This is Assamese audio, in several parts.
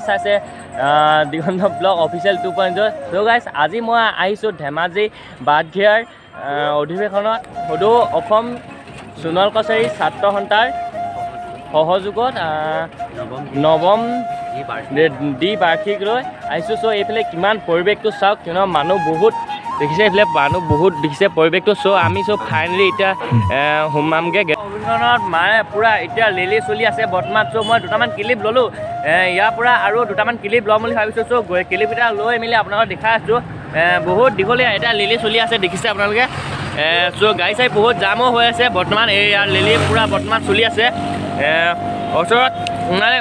চাইছে Diganta blog official 2.0। So guys, আজি মই আহিছোঁ ধেমাজি বাটঘেৰাৰ অধিৱেশনত সদৌ অসম সোণোৱাল কছাৰী ছাত্ৰ সন্থাৰ সহযোগত নৱম দ্বিবাৰ্ষিক লৈ আহিছোঁ। চ' এইফালে কিমান পৰিৱেশটো চাওক, কিয়নো মানুহ বহুত দেখিছে, এইফালে মানুহ বহুত দেখিছে পৰিৱেশটো। চ' আমি চব ফাইনেলি এতিয়া সোমামগৈ অভিযানত। মানে পূৰা এতিয়া ৰেলী চলি আছে বৰ্তমান। চ' মই দুটামান ক্লিপ ল'লোঁ ইয়াৰ পৰা আৰু দুটামান ক্লিপ ল'ম বুলি ভাবিছোঁ। চ' ক্লিপকেইটা লৈ মেলি আপোনালোকক দেখাই আছোঁ। বহুত দীঘলীয়া এতিয়া ৰেলী চলি আছে, দেখিছে আপোনালোকে। চ' গাড়ী চাড়ী বহুত জামো হৈ আছে বৰ্তমান। এই ইয়াৰ ৰেলী পূৰা বৰ্তমান চলি আছে ওচৰত মানে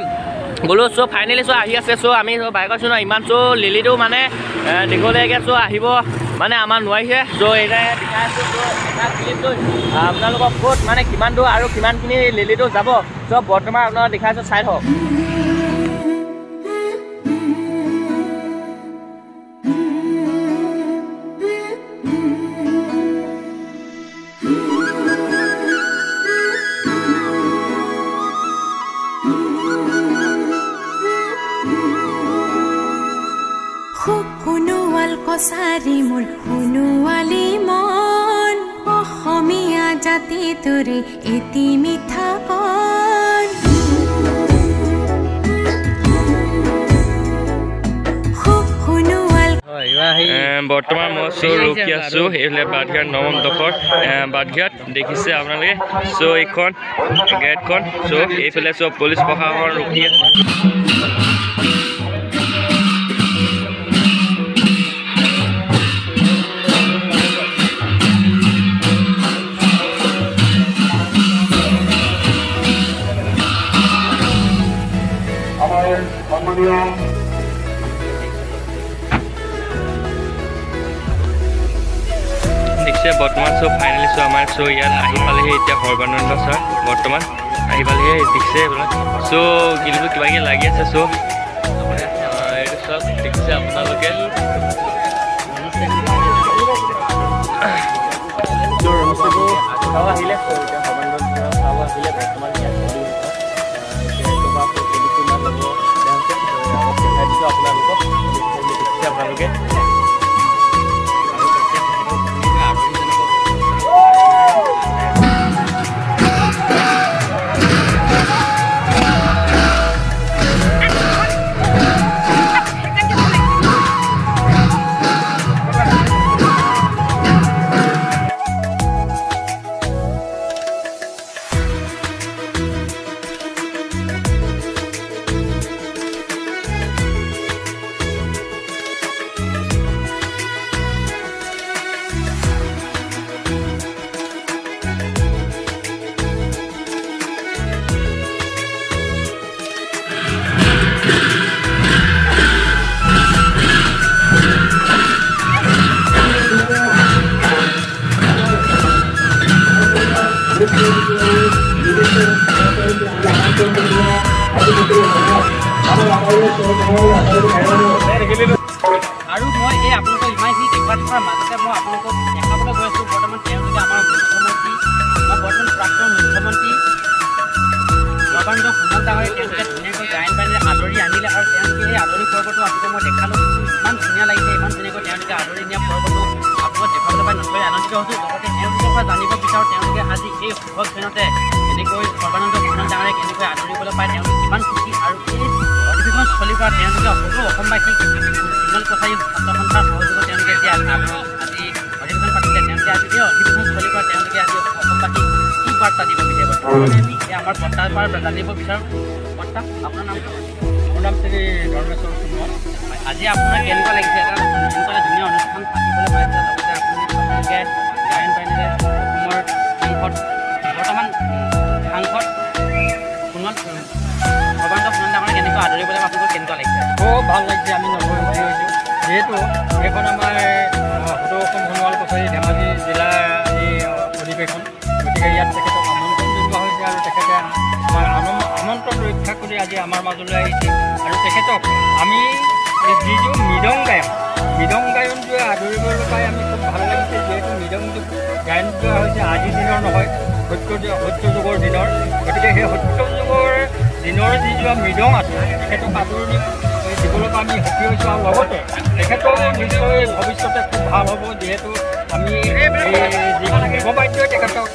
গ'লোঁ। চ' ফাইনেলি চ' আহি আছে। চ' আমি বাইকত আছোঁ ন, ইমান চ' ৰেলীটো মানে দীঘলীয়াকৈ চ' আহিব মানে আমাৰ নোৱাৰিছে। চ' এতিয়া দেখাই আছোঁ। চ' এটা ক্লিপ লৈ আপোনালোকক ক'ত মানে কিমান দূৰ আৰু কিমানখিনি ৰেলীটো যাব চব বৰ্তমান আপোনালোকক দেখাই আছোঁ, চাই থাকক। সোণোৱাল কছাৰী মোৰ সোণোৱালী মন, অসমীয়া জাতিটোৰে এটি মিঠা কণ। বৰ্তমান মই চ' ৰখি আছোঁ এইফালে বাটঘাট নৱম দশৰ বাটঘাট দেখিছে আপোনালোকে। চ' এইখন গেটখন, চ' এইফালে চব পুলিচ প্ৰশাসন ৰখি আছে। দেখিছে বৰ্তমান চব ফাইনেলি চ' আমাৰ চ' ইয়াত আহি পালেহি এতিয়া সৰ্বানন্দ ছাৰ বৰ্তমান আহি পালেহি, দেখিছে এইবিলাক। চ' কিন্তু কিবা কিবি লাগি আছে। চ' এইটো চব দেখিছে আপোনালোকে। আহিলে এতিয়া সৰ্বানন্দ ছাৰ আহিলে বৰ্তমান ইয়াত আপোনালোকক দেখিছে আপোনালোকে। আৰু মই এই আপোনালোকক ইমানখিনি দেখুৱাই থকাৰ মাজতে মই আপোনালোকক দেখাবলৈ গৈ আছোঁ বৰ্তমান তেওঁলোকে আমাৰ মুখ্যমন্ত্ৰী, আমাৰ বৰ্তমান প্ৰাক্তন মুখ্যমন্ত্ৰী সৰ্বানন্দ সোণোৱাল ডাঙৰীয়া তেওঁলোকে ধুনীয়াকৈ গায়ন বায়নেৰে আদৰি আনিলে। আৰু তেওঁলোকে এই আদৰণি পৰ্বটো আপোনালোকক মই দেখালোঁ, ইমান ধুনীয়া লাগিছে, ইমান ধুনীয়াকৈ তেওঁলোকে আদৰি নিয়া পৰ্বটো আপোনালোকক দেখুৱাবলৈ পাই নথৈ আনন্দিত হৈছোঁ। লগতে তেওঁলোকৰ পৰা জানিব বিচাৰোঁ তেওঁলোকে আজি এই শুভ ক্ষণতে এনেকৈ সৰ্বানন্দ সোণোৱাল ডাঙৰীয়াক এনেকৈ আদৰিবলৈ পাই তেওঁলোক কিমান সুখী। আৰু এই অধিৱেশনস্থলীৰ পৰা তেওঁলোকে সদৌ অসমবাসীক সোণোৱাল কছাৰী ছাত্ৰ সন্থাৰ সহযোগত তেওঁলোকে এতিয়া আজি অধিৱেশন পাতিলে। তেওঁলোকে আজি এই অধিৱেশনস্থলীৰ পৰা তেওঁলোকে আজি অসমবাসীক কি বাৰ্তা দিব বিচাৰিব, আমি এই আমাৰ বৰ্তাৰ পৰা জানিব বিচাৰোঁ। বৰ্তা, আপোনাৰ নাম? মোৰ নাম শ্ৰী ধৰ্মেশ্বৰ সোণোৱাল। আজি আপোনাৰ কেনেকুৱা লাগিছে এটা এনেকুৱা এটা ধুনীয়া অনুষ্ঠান পাতিবলৈ পাইছে, লগতে আপুনি আপোনালোকে গায়ন বায়নেৰে অসমৰ সাংসদ বৰ্তমান সাংসদ সোণোৱাল সৰ্বানন্দ সোণোৱাল ডাঙৰীয়া কেনেকুৱা আদৰিবলৈ আপোনালোকৰ কেনেকুৱা লাগিছে? খুব ভাল লাগিছে, আমি নগৈ সুখী হৈছোঁ। যিহেতু এইখন আমাৰ সদৌ অসম সোণোৱাল কছাৰী ধেমাজি জিলাৰ এই অধিৱেশন, গতিকে ইয়াত তেখেতক আমন্ত্ৰণ জনোৱা হৈছে আৰু তেখেতে আমাৰ আমন্ত্ৰণ ৰক্ষা কৰি আজি আমাৰ মাজলৈ আহিছে। আৰু তেখেতক আমি যিটো মৃদং গায়ন, মৃদং গায়নটোৱে আদৰিবলৈ পাই আমি খুব ভাল লাগিছে। যিহেতু মৃদং গায়নটোৱে হৈছে আজিৰ দিনৰ নহয়, সত্যযুগৰ দিনৰ, গতিকে সেই সত্যযুগৰ দিনৰ যি যোৱা মৃদং আছে তেখেতক আদৰণি ফালৰ পৰা আমি সুখী হৈছোঁ। আৰু লগতে তেখেতৰ নিশ্চয় ভৱিষ্যতে খুব ভাল হ'ব, যিহেতু আমি যিখন দেৱবাদ্যই তেখেতক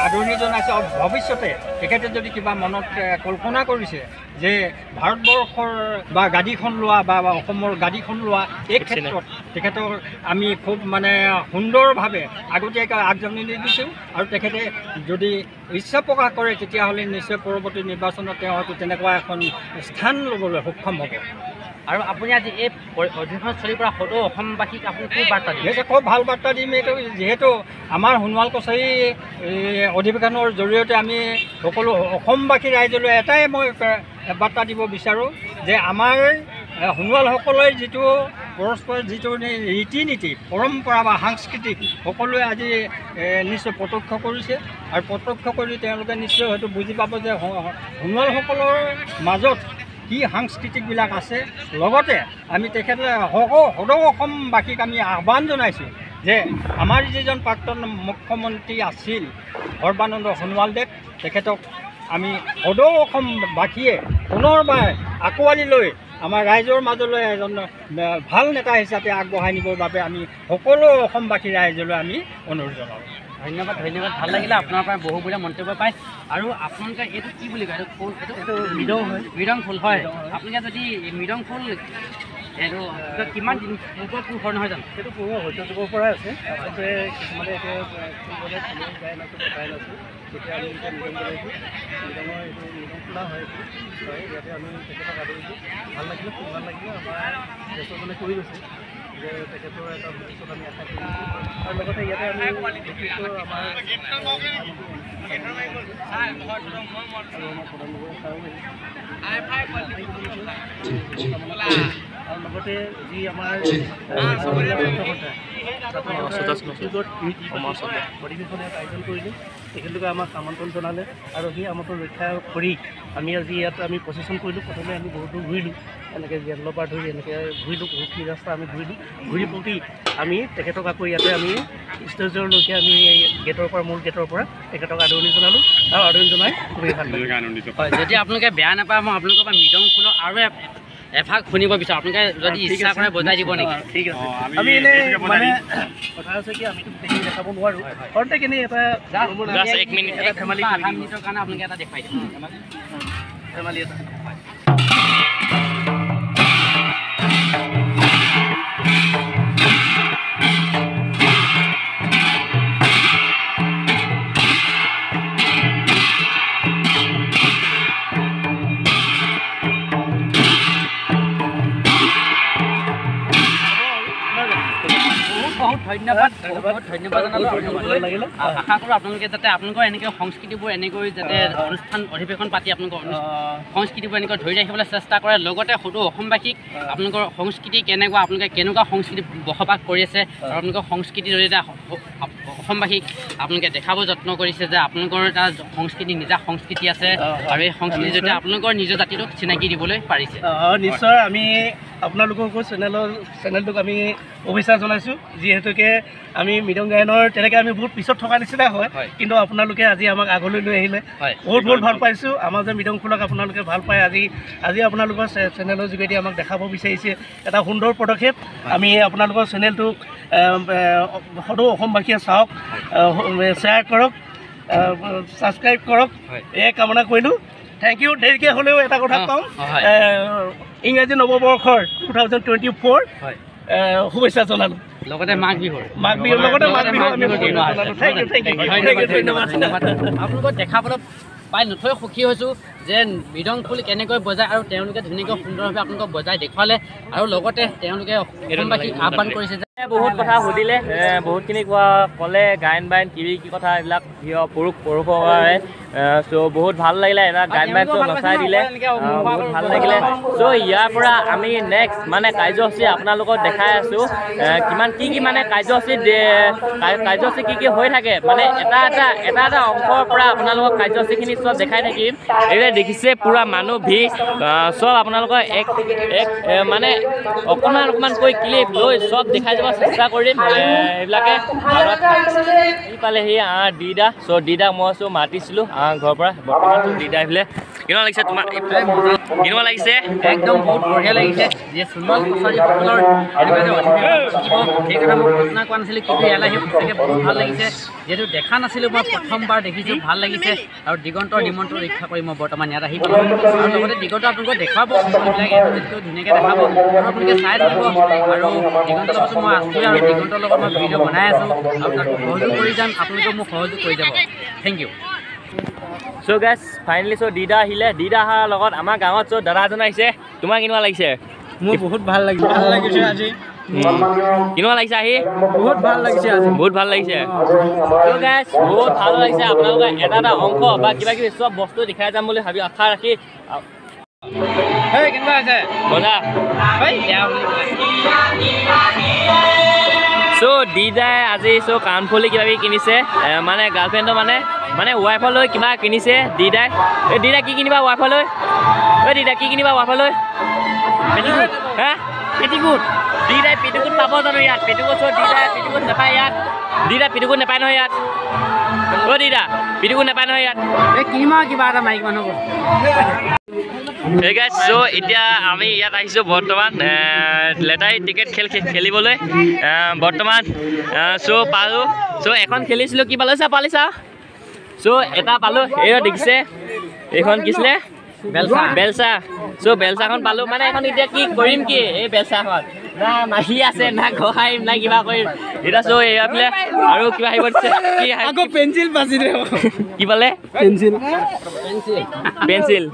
আদৰণি জনাইছোঁ। আৰু ভৱিষ্যতে তেখেতে যদি কিবা মনত কল্পনা কৰিছে যে ভাৰতবৰ্ষৰ বা গাদীখন লোৱা বা অসমৰ গাদীখন লোৱা, এই ক্ষেত্ৰত তেখেতৰ আমি খুব মানে সুন্দৰভাৱে আগতীয়াকৈ আগজাননী দিছোঁ। আৰু তেখেতে যদি ইচ্ছা প্ৰকাশ কৰে তেতিয়াহ'লে নিশ্চয় পৰৱৰ্তী নিৰ্বাচনত তেওঁ হয়তো তেনেকুৱা এখন স্থান ল'বলৈ সক্ষম হ'ব। আৰু আপুনি আজি এই অধিৱেশনস্থলীৰ পৰা সদৌ অসমবাসীক আপুনি কি বাৰ্তা দিব? খুব ভাল বাৰ্তা দিম। এইটো যিহেতু আমাৰ সোণোৱাল কছাৰী অধিৱেশনৰ জৰিয়তে আমি সকলো অসমবাসী ৰাইজলৈ এটাই মই বাৰ্তা দিব বিচাৰোঁ যে আমাৰ সোণোৱালসকলে যিটো পৰস্পৰ যিটো ৰীতি নীতি পৰম্পৰা বা সাংস্কৃতিক সকলোৱে আজি নিশ্চয় প্ৰত্যক্ষ কৰিছে। আৰু প্ৰত্যক্ষ কৰি তেওঁলোকে নিশ্চয় হয়তো বুজি পাব যে সোণোৱালসকলৰ মাজত কি সাংস্কৃতিকবিলাক আছে। লগতে আমি তেখেতে সদৌ অসমবাসীক আমি আহ্বান জনাইছোঁ যে আমাৰ যিজন প্ৰাক্তন মুখ্যমন্ত্ৰী আছিল সৰ্বানন্দ সোণোৱালদেৱ, তেখেতক আমি সদৌ অসমবাসীয়ে পুনৰবাৰ আঁকোৱালি লৈ আমাৰ ৰাইজৰ মাজলৈ এজন ভাল নেতা হিচাপে আগবঢ়াই নিবৰ বাবে আমি সকলো অসমবাসী ৰাইজলৈ আমি অনুৰোধ জনালোঁ। ধন্যবাদ, ধন্যবাদ। ভাল লাগিলে আপোনাৰ পৰা বহুমূলীয়া মন্তব্য পাই। আৰু আপোনালোকে এইটো কি বুলি কয়? এইটো মৃদং হয়। মৃদং ফুল হয়। আপোনালোকে যদি মৃদং ফুল এইটো কিমান দিন পূৰ্বপুৰুষৰ নহয় জানো? সেইটো পূৰ্ব সত্যযুগৰ পৰাই আছে। আচলতে কিছুমানে এতিয়া ফুল বজাই ফুলেও গাই নাচোঁ, বজাই নাচোঁ। তেতিয়া আমি এতিয়া মৃদং বজাইছোঁ। মৃদঙৰ এইটো মৃদং খোলা হয়, এইটো হয়। ইয়াতে আমি তেখেতক আদৰিছোঁ। ভাল লাগিলে, খুব ভাল লাগিলে। আমাৰ জ্যেষ্ঠজনে কৈ গৈছে যে তেখেতৰ এটা ভৱিষ্যত আমি আশা কৰিছোঁ। আৰু লগতে ইয়াতে আমি দেখিছোঁ আমাৰ আৰু আমাৰ প্ৰধানমন্ত্ৰী ছাৰো আহিছে। আৰু লগতে যি আমাৰ অধিৱেশন ইয়াত আয়োজন কৰিলে, তেখেতলোকে আমাক আমন্ত্ৰণ জনালে আৰু সেই আমন্ত্ৰণ ৰক্ষা কৰি আমি আজি ইয়াত আমি প্ৰচেছন কৰিলোঁ। প্ৰথমে আমি বহুত দূৰ ঘূৰিলোঁ, এনেকৈ জীয়াদলৰ পৰা ধৰি এনেকৈ ঘূৰিলোঁ, বহুতখিনি ৰাস্তা আমি ঘূৰিলোঁ। ঘূৰি পকি আমি তেখেতক আকৌ ইয়াতে আমি ষ্টেজৰলৈকে আমি গেটৰ পৰা, মূল গেটৰ পৰা তেখেতক আদৰণি জনালোঁ আৰু আদৰণি জনাই খুবেই ভাল লাগিল। হয়, যদি আপোনালোকে বেয়া নাপায় মই আপোনালোকৰ পৰা মৃদং ফুলৰ আৰু এভাগ শুনিব বিচাৰোঁ। আপোনালোকে যদি ইচ্ছা কৰে বজাই দিব নেকি? ঠিক আছে। আমি এনেই মানে কথা হৈছে কি, আমিতো গোটেইখিনি দেখাব নোৱাৰোঁ, খন্তেক এনেই এটা ধেমালি আধা মিনিটৰ কাৰণে আপোনালোকে এটা দেখুৱাই দিব। ধেমালি এটা। ধন্যবাদ, বহুত ধন্যবাদ জনালোঁ। আশা কৰোঁ আপোনালোকে যাতে আপোনালোকৰ এনেকৈ সংস্কৃতিবোৰ এনেকৈ যাতে অনুষ্ঠান অধিৱেশন পাতি আপোনালোকৰ সংস্কৃতিবোৰ এনেকৈ ধৰি ৰাখিবলৈ চেষ্টা কৰে। লগতে সদৌ অসমবাসীক আপোনালোকৰ সংস্কৃতি কেনেকুৱা, আপোনালোকে কেনেকুৱা সংস্কৃতি বসবাস কৰি আছে আৰু আপোনালোকৰ সংস্কৃতিৰ জৰিয়তে অসমবাসীক আপোনালোকে দেখাব যত্ন কৰিছে যে আপোনালোকৰ এটা সংস্কৃতি, নিজা সংস্কৃতি আছে আৰু এই সংস্কৃতিৰ জৰিয়তে আপোনালোকৰ নিজৰ জাতিটোক চিনাকি দিবলৈ পাৰিছে। নিশ্চয় আমি আপোনালোককো চেনেলটোক আমি শুভেচ্ছা জনাইছোঁ। যিহেতুকে আমি মৃদং গায়নৰ তেনেকৈ আমি বহুত পিছত থকা নিচিনা হয়, কিন্তু আপোনালোকে আজি আমাক আগলৈ লৈ আহিলে, বহুত বহুত ভাল পাইছোঁ। আমাৰ যে মৃদং খোলাক আপোনালোকে ভাল পায়, আজি আপোনালোকৰ চেনেলৰ যোগেদি আমাক দেখাব বিচাৰিছে, এটা সুন্দৰ পদক্ষেপ। আমি আপোনালোকৰ চেনেলটোক সদৌ অসমবাসীয়ে চাওক, শ্বেয়াৰ কৰক, ছাবস্ক্ৰাইব কৰক, এয়াই কামনা কৰিলোঁ। Thank you. দেৰিকৈ হ'লেও এটা কথা কওঁ, ইংৰাজী নৱবৰ্ষৰ 2024 শুভেচ্ছা জনালোঁ। লগতে মাঘ বিহুৰ, মাঘ বিহুৰ লগতে মাঘ বিহু আমি thank U, thank U, ধন্যবাদ। আপোনালোকক দেখাবলৈ পাই নথৈ সুখী হৈছোঁ যে মৃদং ফুল কেনেকৈ বজায় আৰু তেওঁলোকে ধুনীয়াকৈ সুন্দৰভাৱে আপোনালোকক বজাই দেখুৱালে আৰু লগতে তেওঁলোকে অসমবাসীক আহ্বান কৰিছে যে বহুত কথা সুধিলে, বহুতখিনি কোৱা ক'লে, গায়ন বায়ন কি কি কথা এইবিলাক পুৰুষৰ বাবে। চ' বহুত ভাল লাগিলে, এটা গায়ন বায়ন চব নচাই দিলে, বহুত ভাল লাগিলে। চ' ইয়াৰ পৰা আমি নেক্সট মানে কাৰ্যসূচী আপোনালোকক দেখাই আছোঁ, কিমান কি কি মানে কাৰ্যসূচী কি কি হৈ থাকে, মানে এটা এটা এটা এটা অংশৰ পৰা আপোনালোকক কাৰ্যসূচীখিনি চব দেখাই থাকিম। এতিয়া দেখিছে পূৰা মানুহ ভিৰ, চব আপোনালোকৰ এক এক মানে অকণমান অকণমানকৈ ক্লিপ লৈ চব দেখাই যাব চেষ্টা কৰিম। এইবিলাকে পালেহি দিদা। চ' দিদাক মই চব মাতিছিলোঁ, ঘৰৰ পৰা। বৰ্তমান দিদা আহিলে, কেনেকুৱা লাগিছে তোমাৰ? কেনেকুৱা লাগিছে? একদম বহুত বঢ়িয়া লাগিছে। যে সোণোৱাল কছাৰীসকলৰ এনেকুৱা যে অধিৱেশন থাকিব সেই কথা মই কল্পনা কৰা নাছিলোঁ, কিন্তু ইয়ালৈ আহি সঁচাকৈ বহুত ভাল লাগিছে। যিহেতু দেখা নাছিলোঁ, মই প্ৰথমবাৰ দেখিছোঁ, ভাল লাগিছে। আৰু দিগন্তৰ নিমন্ত্ৰণ ৰক্ষা কৰি মই বৰ্তমান ইয়াত আহি পালোঁ। আৰু লগতে দিগন্ত আপোনালোকক দেখুৱাব সকলোবিলাক, এটোতকৈ ধুনীয়াকৈ দেখাব আৰু আপোনালোকে চাই থাকিব। আৰু দিগন্তৰ লগতো মই আছোঁৱেই আৰু দিগন্তৰ লগত মই ভিডিঅ' বনাই আছোঁ আৰু তাক সহযোগ কৰি যাম, আপোনালোকেও মোক সহযোগ কৰি যাব। Thank you. So guys, finally so দিদা আহিলে। দিদা অহাৰ লগত আমাৰ গাঁৱত চ' দাদা এজন আহিছে। তোমাৰ কেনেকুৱা লাগিছে? মোৰ বহুত ভাল লাগিছে। ভাল লাগিছে আজি। কেনেকুৱা লাগিছে আহি? বহুত ভাল লাগিছে আজি, বহুত ভাল লাগিছে। চ' গাইজ, বহুত ভাল লাগিছে। আপোনালোকে এটা এটা অংশ বা কিবা কিবি চব বস্তু দেখাই যাম বুলি ভাবি আশা ৰাখি। কেনেকুৱা হৈছে? মজা। চ' দিদাই আজি চ' কাণফুলি কিবা কিবি কিনিছে, মানে গাৰ্লফ্ৰেণ্ডৰ মানে ৱাইফলৈ কিবা কিনিছে দিদাই। এই দিদা কি কিনিবা ৱাইফলৈ? এই দিদা কি কিনিবা ৱাইফলৈ? পেটিকোট। হা, পেটিকোট। দিদাই পেটিকোট পাব জানো ইয়াত? পেটিকোট চ' দিদাই পেটিকোট নাপায় ইয়াত। দিদা পেটিকোট নাপায় নহয় ইয়াত। অ' দিদা পেটিকোট নাপায় নহয় ইয়াত। এই কিনিম আৰু কিবা এটা মাইকী মানুহ বস্তু। Hey guys, so এতিয়া আমি ইয়াত আহিছোঁ বৰ্তমান লেটাৰী টিকেট খেল খেলিবলৈ। বৰ্তমান চ' পালোঁ। চ' এখন খেলিছিলোঁ, কি পালোঁ চা পালিছা? চ' এটা পালোঁ, এইটো দেখিছে এইখন কি আছিলে? বেলচা। বেলচা। চ' বেলচাখন পালোঁ। মানে এখন এতিয়া কি কৰিম কি এই বেলচাখন, না মাহী আছে না ঘৰ সাৰিম না কিবা কৰিম এতিয়া। চ' এইফালে আৰু কিবা আহিব দিছে কি? আকৌ পেঞ্চিল বাজি দে। কি পালে? পেঞ্চিল। পেঞ্চিল।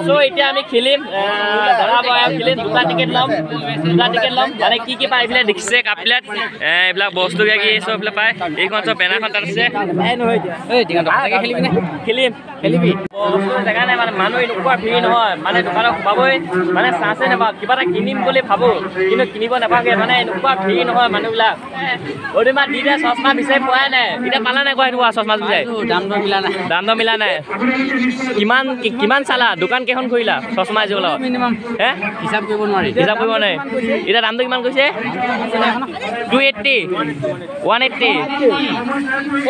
চ' এতিয়া আমি খেলিম, দাদা বয় খেলিম, দুটা টিকেট ল'ম, দুটা টিকেট ল'ম। মানে কি কি পায় এইবিলাক দেখিছে, কাপবিলাক এইবিলাক বস্তু কিবা কিবি চব এইবিলাক পায়। এইখন চব বেনাৰখন তাত আছে। খেলিম খেলিবি। বস্তু জেগা নাই, মানে মানুহ এনেকুৱা ভিৰ নহয়, মানে দোকানত সোমাবই মানে চান্সে নাপাওঁ। কিবা এটা কিনিম বুলি ভাবোঁ কিন্তু কিনিব নাপাওঁগৈ, মানে এনেকুৱা ভিৰ নহয় মানুহবিলাক। অদিমা দিদা চশমা বিচাৰি পোৱাই নাই, এতিয়া পালা নাই কোৱা সেনেকুৱা চশমা বিচাৰি? দাম দৰ মিলা নাই। দাম দৰ মিলা নাই। কিমান কিমান চালা দোকান কেইখন ঘূৰিলা চশমা এযোৰ লগত? মিনিমাম হে হিচাপ কৰিব নোৱাৰি। হিচাপ কৰিব নোৱাৰি। এতিয়া দামটো কিমান কৈছে? 280, 180।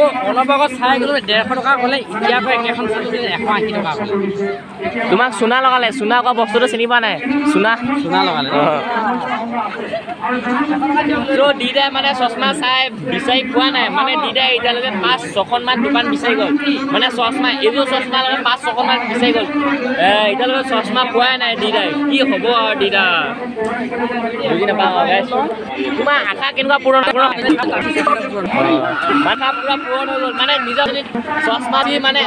অ' অলপ আগত চাই গ'লো 150 টকা ক'লে, এতিয়া আকৌ একেখন চালোঁ 180 টকা ক'লে। তোমাক চুনা লগালে, চুনা কোৱা বস্তুটো চিনি পোৱা নাই? চুনা চুনা লগালে। চ' দিদাই মানে চশমা চাই বিচাৰি পোৱা নাই, মানে দিদাই এতিয়ালৈকে 5-6খনমান দোকান বিচাৰি গ'ল। মানে চশমা এইযোৰ চশমা লগাই 5-6খনমান বিচাৰি গ'ল, এতিয়ালৈকে চশমা পোৱাই নাই দিদাই। কি হ'ব আৰু দিদা, বুজি নাপাওঁ। তোমাৰ আশা কেনেকুৱা পূৰণ? মাথা পুৰা পূৰণ হৈ গ'ল, মানে নিজৰ চশমা দি মানে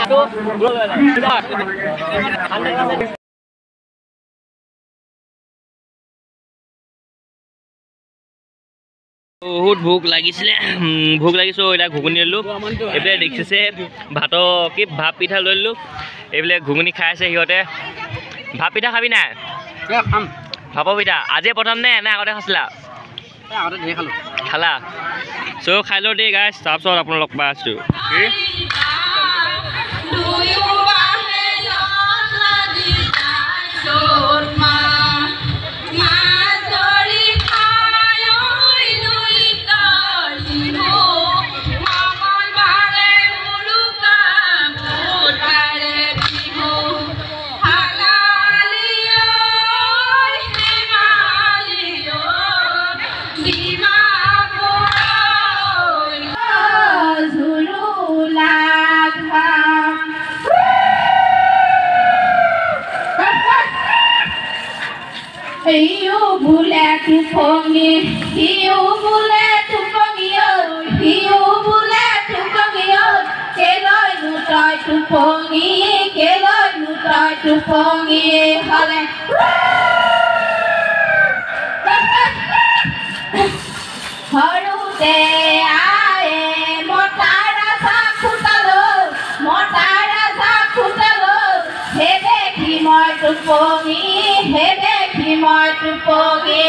বহুত ভোক লাগিছিলে, ভোক লাগিছে। এতিয়া ঘুগুনি ল'লোঁ, এইবিলাক দেখিছে ভাতৰ কি ভাপ পিঠা লৈ ল'লোঁ। এইবিলাক ঘুগুনি খাই আছে সিহঁতে। ভাপ পিঠা খাবি নাই? খাম। ভাপৰ পিঠা আজিয়ে প্ৰথম নে নে আগতে খাইছিলা? আগতে ধেৰ খালোঁ। খালা? চ' খাই লওঁ দেই গাইজ, তাৰপিছত আপোনালোক পাই আছোঁ। বোলে টোপঙি সিও বোলে টোপঙি ঐ সিও বোলে টোপঙি ঐ কেলৈনো তই টোপঙি কেলৈনো তই টোপঙি হলে সৰুতে আয়ে মতা ৰাজা খুটালো মতা ৰাজা খুটালো হে দেখি মই টোপঙি হে দেখি মই টোপঙি।